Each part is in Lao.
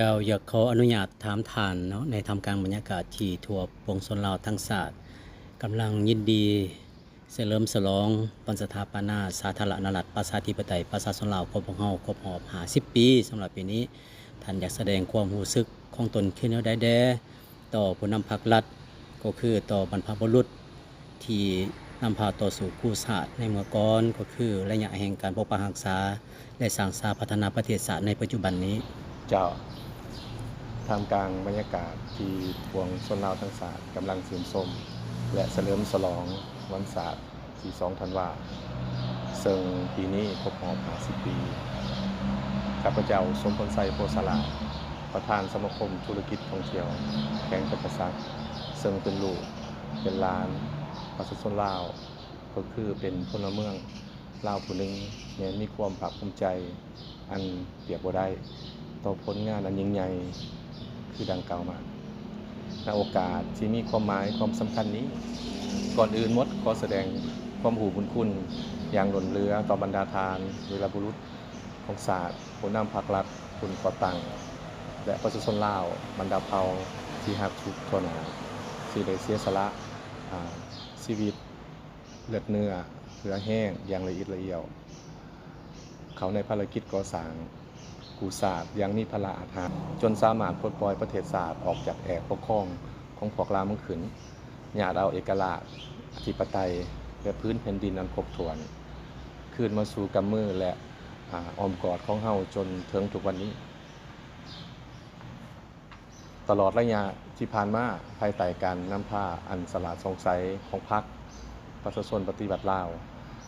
ເຈົ້າ ຢາກຂໍອະນຸຍາດຖາມທ່ານເນາະ ໃນທ່າມກາງບັນຍາກາດທີ່ທົ່ວປວງຊົນລາວທັງຊາດ ກຳລັງຍິນດີສະເຫຼີມສະຫຼອງວັນສະຖາປະນາສາທາລະນະລັດປະຊາທິປະໄຕປະຊາຊົນລາວຂອງພວກເຮົາ ຄົບຮອບຫ້າສິບປີ. ສຳລັບປີນີ້ ທ່ານຢາກສະແດງຄວາມຮູ້ສຶກຂອງຕົນຄືແນວໃດແດ່ ຕໍ່ຜູ້ນຳພັກລັດ ກໍຄືຕໍ່ບັນພະບຸລຸດທີ່ນຳພາຕໍ່ສູ້ກູ້ຊາດໃນເມື່ອກ່ອນ ກໍຄືໄລຍະແຫ່ງການປົກປັກຮັກສາ ແລະ ສ້າງສາພັດທະນາປະເທດຊາດໃນປັດຈຸບັນນີ້. ເຈົ້າ, ທ່າມກາງບັນຍາກາດທີ່ປວງຊົນລາວທັງຊາດກຳລັງຊື່ນຊົມ ແລະ ສະເຫຼີມສະຫຼອງວັນຊາດ ທີສອງທັນວາ ເຊິ່ງປີນີ້ຄົບຮອບຫ້າສິບປີ, ຂ້າພະເຈົ້າ ສົມພົນໄຊ ໂພສາລາດ ປະທານສະມາຄົມທຸລະກິດທ່ອງທ່ຽວແຂວງຈຳປາສັກ ເຊິ່ງເປັນລູກເປັນຫຼານປະຊາຊົນລາວ ກໍຄືເປັນພົນລະເມືອງລາວຜູ້ໜຶ່ງ ແມ່ນມີຄວາມພາກພູມໃຈ ອັນປຽບບໍ່ໄດ້ຕໍ່ຜົນງານອັນຍິ່ງໃຫຍ່ຄືດັ່ງກ່າວມາ. ໃນໂອກາດທີ່ມີຄວາມໝາຍຄວາມສຳຄັນນີ້, ກ່ອນອື່ນໝົດຂໍສະແດງຄວາມຮູ້ບຸນຄຸນຢ່າງລົ້ນເຫຼືອຕໍ່ບັນດາທ່ານວີລະບຸລຸດຂອງຊາດ, ຜູ້ນຳພັກລັດ, ຜູ້ກໍ່ຕັ້ງ ແລະ ປະຊາຊົນລາວບັນດາເຜົ່າທີ່ຮັກທຸກທົ່ວໜ້າ ທີ່ໄດ້ເສຍສະຫຼະ ອາ ຊີວິດ, ເລືອດເນື້ອ, ເຫື່ອແຮງຢ່າງລະອິດລະອ້ຽວ ເຂົ້າໃນພາລະກິດກໍ່ສ້າງກູ້ຊາດຢ່າງມີພາລະອາດຫານ, ຈົນສາມາດປົດປ່ອຍປະເທດຊາດອອກຈາກແອກປົກຄອງຂອງພວກລາວມັງຂຶ້ນ, ຍາດເອົາເອກະລາດ, ອະທິປະໄຕ ແລະ ພື້ນແຜ່ນດິນອັນຄົບຖ້ວນ ຄືນມາສູ່ກຳມື ແລະ ອາ ອ້ອມກອດຂອງເຮົາຈົນເຖິງທຸກວັນນີ້. ຕະຫຼອດໄລຍະທີ່ຜ່ານມາ, ພາຍໃຕ້ການນຳພາອັນສະຫຼາດສ່ອງໃສຂອງພັກປະຊາຊົນປະຕິວັດລາວ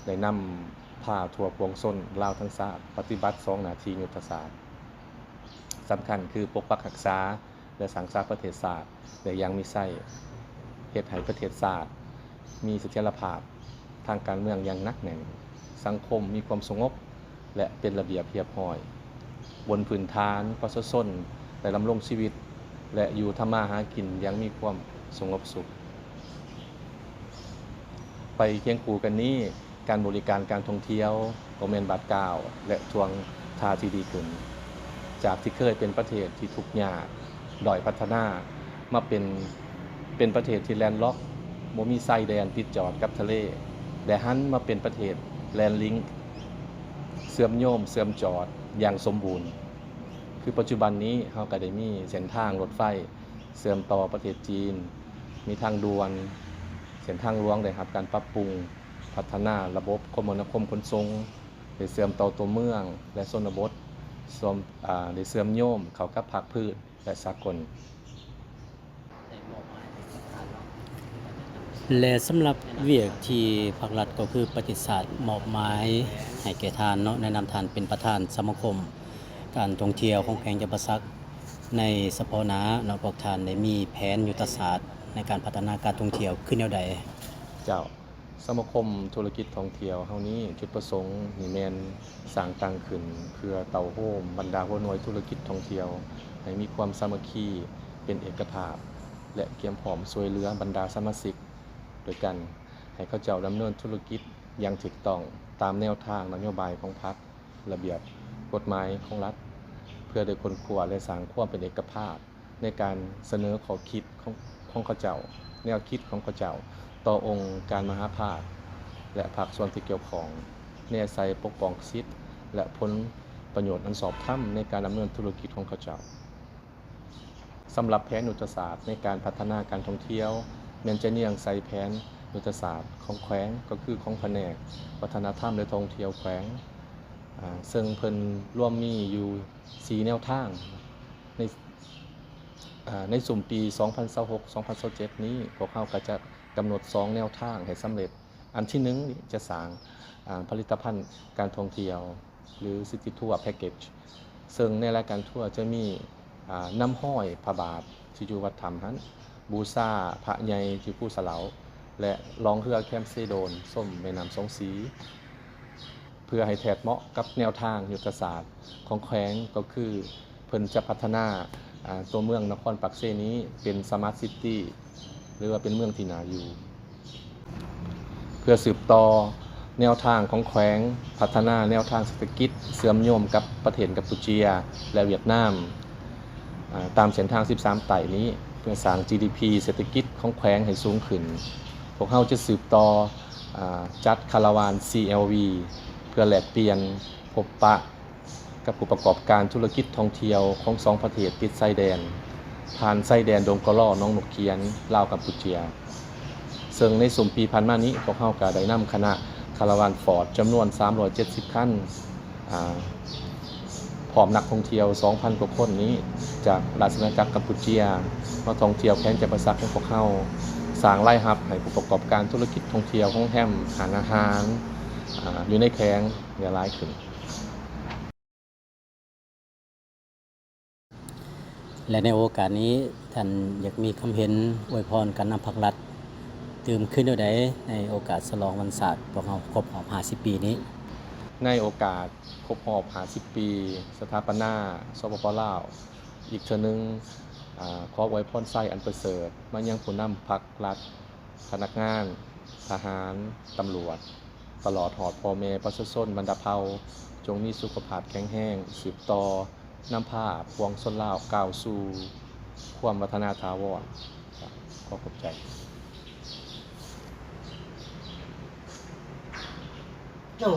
ໄດ້ນຳພາທົ່ວປວງຊົນລາວທັງຊາດປະຕິບັດສອງໜ້າທີ່ຍຸດທະສາດສຳຄັນ ຄື ປົກປັກຮັກສາ ແລະ ສ້າງສາປະເທດຊາດໄດ້ຢ່າງມີໄຊ, ເຮັດໃຫ້ປະເທດຊາດມີສະຖຽນລະພາບທາງການເມືອງຢ່າງໜັກແໜ້ນ, ສັງຄົມມີຄວາມສະຫງົບ ແລະ ເປັນລະບຽບຮຽບຮ້ອຍ, ບົນພື້ນຖານປະຊາຊົນໄດ້ດຳລົງຊີວິດ ແລະ ຢູ່ທຳມາຫາກິນຢ່າງມີຄວາມສະຫງົບສຸກ. ໄປຄຽງຄູ່ກັນນີ້, ການບໍລິການການທ່ອງທ່ຽວກໍແມ່ນບາດກ້າວ ແລະ ທ່ວງທ່າທີ່ດີຂຶ້ນ, ຈາກທີ່ເຄີຍເປັນປະເທດທີ່ທຸກຍາກ, ດ້ອຍພັດທະນາ ມາເປັນ ເປັນປະເທດທີ່ແລນລັອກ, ບໍ່ມີຊາຍແດນຕິດຈອດກັບທະເລ ແລະ ຫັນມາເປັນປະເທດແລນລິງ ເຊື່ອມໂຍມເຊື່ອມຈອດຢ່າງສົມບູນ. ຄືປັດຈຸບັນນີ້ເຮົາກໍໄດ້ມີເສັ້ນທາງລົດໄຟເຊື່ອມຕໍ່ປະເທດຈີນ, ມີທາງດ່ວນ, ເສັ້ນທາງຫຼວງໄດ້ຮັບການປັບປຸງ, ພັດທະນາລະບົບຄົມມະນາຄົມຂົນສົ່ງ, ໄດ້ເຊື່ອມຕໍ່ຕົວເມືອງ ແລະ ຊົນນະບົດ, ເຊື່ອມ ອາ ໄດ້ເຊື່ອມໂຍມເຂົ້າກັບພາກພື້ນ ແລະ ສາກົນ. ແລະ ສຳລັບວຽກທີ່ພັກລັດກໍຄືປະເທດຊາດມອບໝາຍໃຫ້ແກ່ທ່ານເນາະ, ໃນນາມທ່ານເປັນປະທານສະມາຄົມການທ່ອງທ່ຽວຂອງແຂວງຈຳປາສັກ, ໃນສະເພາະໜ້າເນາະ, ພວກທ່ານໄດ້ມີແຜນຍຸດທະສາດໃນການພັດທະນາການທ່ອງທ່ຽວຄືແນວໃດ? ເຈົ້າ. ສະມາຄົມທຸລະກິດທ່ອງທ່ຽວເຮົານີ້ ຈຸດປະສົງນີ້ແມ່ນສ້າງຕັ້ງຂຶ້ນເພື່ອເຕົ້າໂຮມບັນດາຫົວໜ່ວຍທຸລະກິດທ່ອງທ່ຽວ ໃຫ້ມີຄວາມສາມັກຄີ ເປັນເອກະພາບ ແລະ ກຽມພ້ອມຊ່ວຍເຫຼືອບັນດາສະມາຊິກດ້ວຍກັນ ໃຫ້ເຂົາເຈົ້າດຳເນີນທຸລະກິດຢ່າງຖືກຕ້ອງຕາມແນວທາງນະໂຍບາຍຂອງພັກ, ລະບຽບກົດໝາຍຂອງລັດ, ເພື່ອໄດ້ຄົ້ນຄວ້າ ແລະ ສ້າງຄວາມເປັນເອກະພາບ ໃນການສະເໜີຂໍ້ຄິດຂອງ ຂອງເຂົາເຈົ້າ, ແນວຄິດຂອງເຂົາເຈົ້າຕໍ່ອົງການມະຫາພາກ ແລະ ພາກສ່ວນທີ່ກ່ຽວຂ້ອງ ແນໃສ່ປົກປ້ອງສິດ ແລະ ຜົນປະໂຫຍດອັນຊອບທຳໃນການດຳເນີນທຸລະກິດຂອງເຂົາເຈົ້າ. ສຳລັບແຜນຍຸດທະສາດໃນການພັດທະນາການທ່ອງທ່ຽວ ແມ່ນຈະເນື່ອງໃສ່ແຜນຍຸດທະສາດຂອງແຂວງ, ກໍຄືຂອງພະແນກວັດທະນະທຳ ແລະ ທ່ອງທ່ຽວແຂວງ, ອາ, ເຊິ່ງເພິ່ນລວມມີຢູ່ສີ່ແນວທາງ. ໃນ ອາ ໃນຊຸມປີສອງພັນຊາວຫົກ ສອງພັນຊາວເຈັດນີ້ ພວກເຮົາກໍຈະກຳນົດສອງແນວທາງໃຫ້ສຳເລັດ. ອັນທີໜຶ່ງນີ້ຈະສ້າງ ອາ ຜະລິດຕະພັນການທ່ອງທ່ຽວ ຫຼື ຊິຕີທົວ ແພັກເກັດ ເຊິ່ງໃນລາຍການທົວຈະມີ ອາ ນຳຮອຍພະບາດທີ່ຢູ່ວັດຖ້ຳຫັ້ນ, ບູຊາພະໃຫຍ່ທີ່ພູສະເຫຼົາ ແລະ ລ່ອງເຮືອແຄມເຊໂດນຊົມແມ່ນ້ຳສອງສີ. ເພື່ອໃຫ້ແທດເໝາະກັບແນວທາງຍຸດທະສາດຂອງແຂວງ ກໍຄືເພິ່ນຈະພັດທະນາ ອາ ຕົວເມືອງນະຄອນປາກເຊນີ້ເປັນສະມາດຊິຕີ ຫຼືວ່າເປັນເມືອງທີ່ໜ້າຢູ່. ເພື່ອສືບຕໍ່ແນວທາງຂອງແຂວງ ພັດທະນາແນວທາງເສດຖະກິດເຊື່ອມໂຍງກັບປະເທດກຳປູເຈຍ ແລະ ຫວຽດນາມ. ອ່າ ຕາມເສັ້ນທາງສິບສາມໃຕ້ນີ້ ເພື່ອສ້າງ ຈີດີພີ ເສດຖະກິດຂອງແຂວງໃຫ້ສູງຂຶ້ນ, ພວກເຮົາຈະສືບຕໍ່ ອ່າ ຈັດຄາລາວານ ຊີແອລວີ ເພື່ອແລກປ່ຽນ ພົບປະ ກັບຜູ້ປະກອບການທຸລະກິດທ່ອງທ່ຽວຂອງສອງປະເທດຕິດຊາຍແດນ ຜ່ານຊາຍແດນດົງກະລໍ ໜອງນົກຂຽນ ລາວ ກຳປູເຈຍ. ເຊິ່ງໃນຊຸມປີຜ່ານມານີ້ ພວກເຮົາກໍໄດ້ນຳຄະນະຄາລາວານຟອດຈຳນວນສາມຮ້ອຍເຈັດສິບຄັນ ອາ ພ້ອມນັກທ່ອງທ່ຽວສອງພັນກວ່າຄົນນີ້ ຈາກລາຊະອານາຈັກກຳປູເຈຍ ມາທ່ອງທ່ຽວແຂວງຈຳປາສັກຂອງພວກເຮົາ, ສ້າງລາຍຮັບໃຫ້ຜູ້ປະກອບການທຸລະກິດທ່ອງທ່ຽວ, ໂຮງແຮມ, ຮ້ານອາຫານ ອາ ຢູ່ໃນແຂວງຫຼາຍຂຶ້ນ. ແລະ ໃນໂອກາດນີ້ ທ່ານຢາກມີຄຳເຫັນອວຍພອນການນຳພັກລັດຕື່ມຄືນແນວໃດ ໃນໂອກາດສະຫຼອງວັນຊາດພວກເຮົາຄົບຮອບຫ້າສິບປີນີ້? ໃນໂອກາດຄົບຮອບຫ້າສິບປີສະຖາປະນາ ສປປ ລາວ ອີກເທື່ອໜຶ່ງ ອາ ຂໍອວຍພອນໄຊອັນປະເສີດມາຍັງຜູ້ນຳພັກລັດ, ພະນັກງານ, ທະຫານ, ຕຳຫຼວດ ຕະຫຼອດຮອດພໍ່ແມ່ປະຊາຊົນບັນດາເຜົ່າ ຈົ່ງມີສຸຂະພາບແຂງແຮງ, ສືບຕໍ່ນຳພາປວງຊົນລາວກ້າວສູ່ຄວາມວັດທະນາຖາວອນ. ຂໍຂອບໃຈ. ເຈົ້າ